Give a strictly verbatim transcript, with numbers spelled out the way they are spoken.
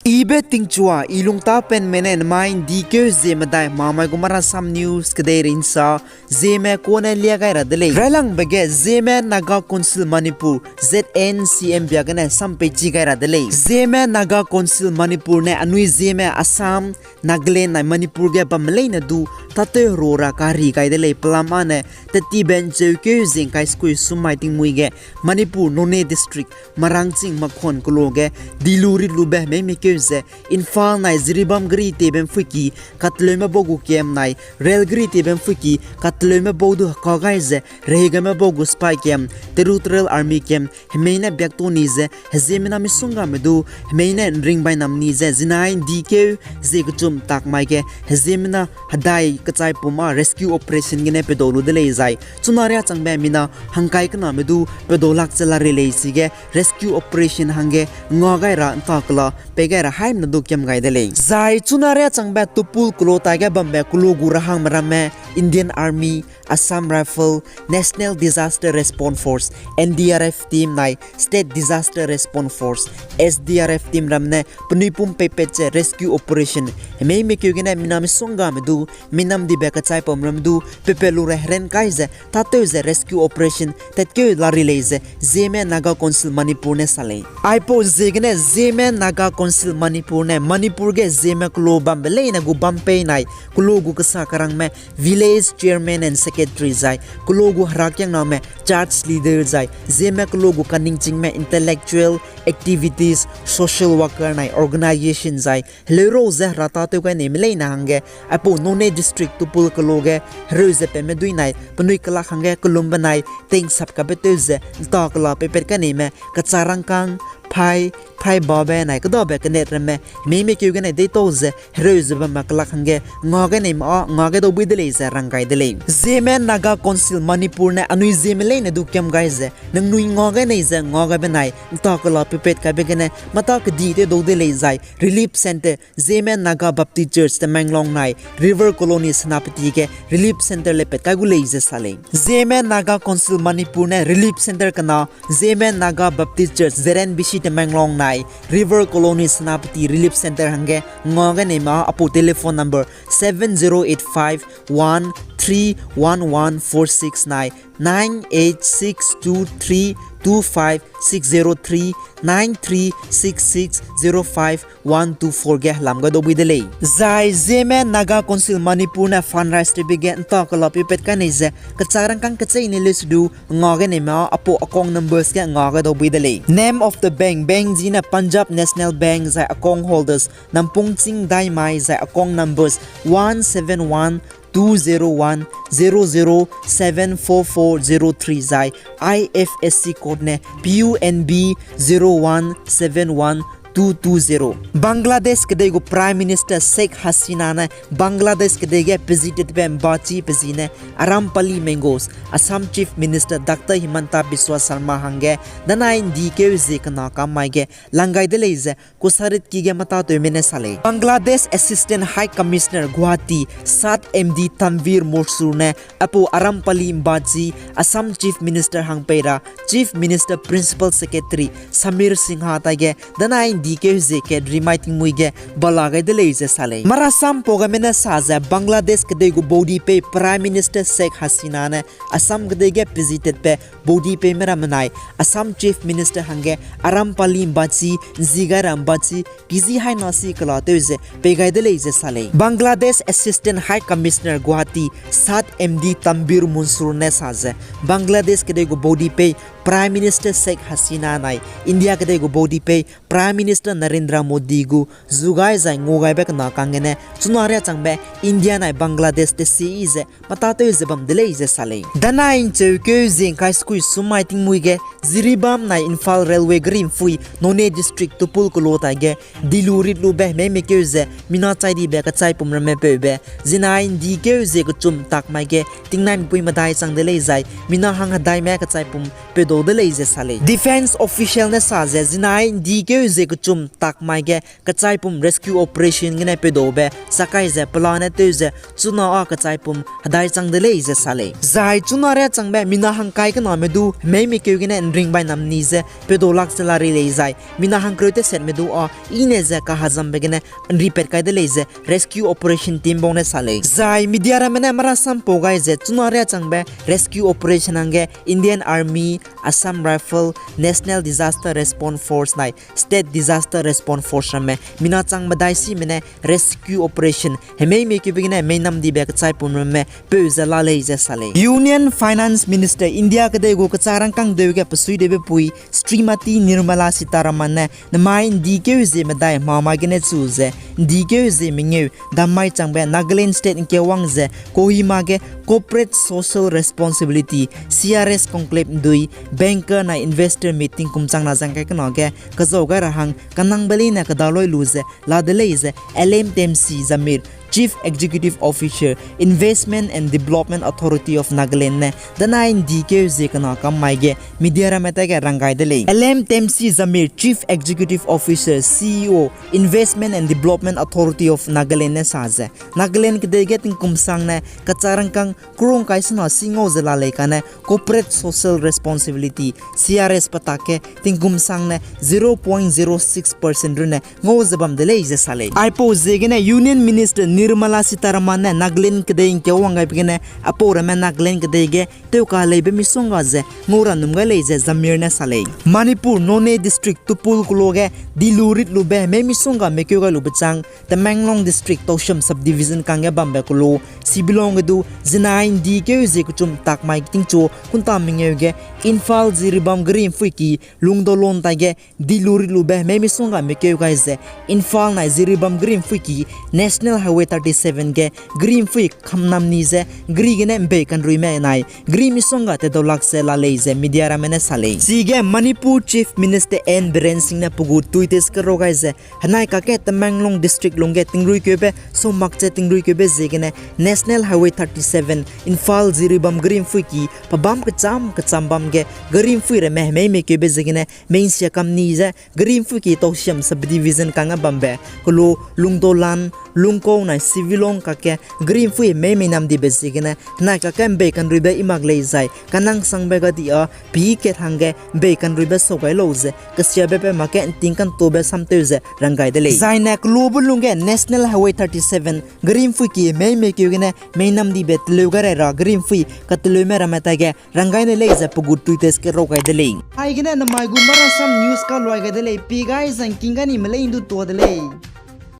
Ibe tingchua, i lungtapenme ne nemai ’ndikeu zie medai mamai gu Marasam News kedei rinsa, Zeme kone lia gai ra de lei. Railangbe ge Zeme Naga Council Manipur, Z N C M bia gene sampeichi gai ra de lei. Zeme Naga Council Manipur ne anui Zeme Assam, Nagaland nai Manipur ge bamme leine du tatew ro ra kari gai de lei. Pelam â ne tetibe ’ncheukeu zie ’ngkai sekui sum mai tingmuî ge Manipur Noney District Marangching Makhon keloa ge dilu ritlube hemeimikeu ze Imphal nai Jiribam geri teibe ’mpuiki kateleume bau gu kem nai rail geri teibe ’mpuiki kateleume bau du heka gai ze rehei gaime bau gu sipai kem, Territorial Army kem, hemei ne biakto ni ze heziemmena misonggame du hemei ne ’nring bainam ni ze zinai ’ndikeu zie kechum tak mai ge heziemmena hedai kechaipum â rescue operation gene pedau lu de lei zai chuna riâ changbe mina hangkai kename du pedau lak ze la rei lei. Chige rescue operation hangge nga gai ra ’nta kela pei gai ra haimena du kiam gai de lei. Zai chuna riâ changbe Tupul keloa taige bambe keloa gu rahangme ramme Indian Army, Assam Rifle, National Disaster Response Force, N D R F team nai State Disaster Response Force, S D R F team ramme ne penui pum peipat ze rescue operation hemeimikeu gene mina misonggame du minamdibe kechaipum ramme du peipat lu ra heren kai ze tatew ze rescue operation tatkeu la rei lei ze Zeme Naga Council Manipur ne sa lei. Aipau ziegene Zeme Naga Council Manipur ne Manipur ge Zeme keloa bambe leine gu bam pei nai keloa gu kesa kerangme Village Chairman and Secretary zai keloa gu herakiangname Church Leader zai Zeme keloa gu kaningchingme intellectual, activities, social worker nai organisation zai heleurau ze hera tatew gai neime leine hangge aipau Noney District Tupul keloa ge hereu ze peme dui nai penui kelak hangge kelumbe nai tei'nsap kabe tew ze ’nta kela peipat kai neime kechârangkâng, phai, phaibabe nai kedabe kenet ramme hemeimikeu gene deitau ze hereu ze bamme kelak hangge nga gai neime â nga gai dau bui de lei ze rang gai de lei. Zeme Naga Council Manipur ne anui Zeme leine du kiam gai ze nangnui nga gai nei ze nga gaibe nai ’nta kela peipat kaibe gene mata kedi tew dau de lei zai relief centre Zeme Naga Baptist Church Tamenglong nai River Colony Senapati ge relief centre lepat kai gu lei ze sa lei. Zeme Naga Council Manipur ne relief centre kena Zeme Naga Baptist Church Z N B C Tamenglong nai River Colony Senapati relief centre hangge nga gai neime â aipau telephone number seven zero eight five one three one one four six nai nine eight six two three two five six zero three nine three six six zero five one two four ge helam gai dau bui de lei. Zai Zeme Naga Council Manipur ne fundraise tewbe ge ’nta kela peipat kai nei ze kechârangkâng kecheîne list du nga gai neime â aipau account numbers ge nga gai dau bui de lei. Name of the bank, bank zi ne Punjab National Bank zai account holders Nampungching Daimai zai account numbers one seven one two zero one zero zero seven four four zero three zai I F S C code ne P U N B zero one seven one two two zero. Bangladesh kedei gu Prime Minister Sheikh Hasina ne Bangladesh kedei ge pezitetbe ’mbachi pe zi ne Arampali Mangoes, Assam Chief Minister Doctor Himanta Biswa Sarma hangge danai ’ndikeu zie kena kam mai ge lang gai de lei ze kusaritki ge mata tewme ne sa lei. Bangladesh Assistant High Commissioner Guwahati Saad Md Tanvir Mansur ne aipau Arampali ’mbachi Assam Chief Minister hang pei ra Chief Minister Principal Secretary Sameer Sinha taige danai ’ndikeu zie kat rimai tingmuî ge bala gai de lei ze sa lei. Marasam pau gaime ne sa ze Bangladesh kedei gu baudipei Prime Minister Sheikh Hasina ne Assam kedei ge pezitetbe baudipeime ramme nai Assam Chief Minister hangge Arampali ’mbachi, ’nzi gai ra ’mbachi kizi haina si kela tew ze pei gai de lei ze sa lei. Bangladesh Assistant High Commissioner Guwahati Saad Md Tanvir Mansur ne sa ze Bangladesh kedei gu baudipei Prime Minister Sheikh Hasina nai India kedei gu baudipei Prime Minister Narendra Modi gu zu gai zai ngua gaibe kena kanggene chuna riâ changbe India nai Bangladesh tesi ze mata tew ze bam de lei ze sa lei. Danai ’ncheukeu zie ’ngkai sekui sum mai tingmuî ge Jiribam nai Imphal Railway geri ’mpui Noney District Tupul keloa taige dilu ritlube hemeimikeu ze mina chaidibe kechaipum ramme peube zinai ’ndikeu zie kechum tak mai ge tingnai ’mpuî medai chang de lei zai mina hang hedaime kechaipum pedau de lei ze sa lei. Defence official ne sa ze zinai ’ndikeu zie kechum tak mai ge kechaipum rescue operation gene peudaube sakai ze pelane tew ze chuna â kechaipum hedai chang de lei ze sa lei. Zai chuna riâ changbe mina hangkai kename du hemeimikeu gene ’nring bai nam ni ze peudau lak ze la rei lei zai mina hangkereu tesetme du â i ne ze kahazambe gene ’nripat kai de lei ze rescue operation team bau ne sa lei. Zai media ramme ne marasam pau gai ze chuna riâ changbe rescue operation hangge Indian Army, Assam Rifle, National Disaster Response Force nai State Disaster Response Force ramme mina chang medai sime ne rescue operation hemeimikeube gene meinam dibe kechaipum ramme peu ze la lei ze sa lei. Union Finance Minister India kedei gu kechâ rangkâng deu ge pesuideube pui Srimati Nirmala Sitharaman ne nemai ’ndikeu zie medai hmama gene chu ze ’ndikeu zie mengeu dam mai changbe Nagaland State ’ngkeu wang ze Kohima ge Corporate Social Responsibility, C R S conclave ’ndui banker nai investor meet tingkum chang na zang kai kena ge kezau gai ra hang kanangbe leine kedaloi lu ze la de lei ze L M Temsi Jamir, Chief Executive Officer, Investment and Development Authority of Nagaland ne danai ’ndikeu zie kena kam mai ge media ramme ta ge rang gai de lei. L M Temsi Jamir, Chief Executive Officer, C E O, Investment and Development Authority of Nagaland ne sa ze Nagaland kedei ge tingkum sang ne kechâ rangkâng crore ’ngkai sena si ngau ze la lei kane Corporate Social Responsibility, C R S patak ge tingkum sang ne zero point zero six percent runne ngau ze bam de lei ze sa lei. Aipau ziegene Union Minister Nirmala Sitharaman ne Nagaland kedei ’ngkeu wang gaibe gene aipau ramme Nagaland kedei ge tewkaleibe misongga ze ngau ra num gai lei ze Jamir ne sa lei. Manipur Noney District Tupul keloa ge dilu ritlube hemei misongga mekeu gai lube chang Tamenglong District Tousem Subdivision kangge bambe keloa Sibilong ge du zinai ’ndikeu zie kechum tak mai tingchu kunta mengeu ge Imphal Jiribam geri ’mphuiki Lungdolon taige dilu ritlube hemei misongga mekeu gai ze Imphal nai Jiribam geri ’mphuiki National Highway thirty seven ge geri ’mphui kamnam ni ze geri gene ’mbei kanruime nai geri misongga tedau lak ze la lei ze media ramme ne sa lei. Chige Manipur Chief Minister N Biren Singh ne pe gu Twitter ge rau gai ze henai kakge Tamenglong District lungge tingruikeube sau mak ze tingruikeube ziegene National Highway thirty seven Imphal Jiribam geri ’mphuiki pebâm kechâm kechâm bam ge geri ’mphui ramme hemei mekeube ziegene mei ’nsia kam ni ze geri ’mphuiki Tousem Subdivision kangge bambe keloa Lungdolan, Lungkou nai Sibilong kakge geri ’mphui hemei mei nam dibe ziegene henai kakge ’mbei kanruibe i mak lei zai kanang sangbe gadi â pî kat hangge ’mbei kanruibe sau gai lau ze kesiabe pe makge ’nting kantobe samtew ze rang gai de lei. Zaine keloabe lungge National Highway thirty seven geri ’mphuiki hemei meikeu gene mei nam dibe teleu gai rai ra geri ’mphui kateleume ramme taige rang gai ne lei ze pe gu Twitter ge rau gai de lei. Aigene namai gu Marasam News kaluai gai de lei, pi gai zangking ga ni me lei ’ndu tuâ de lei.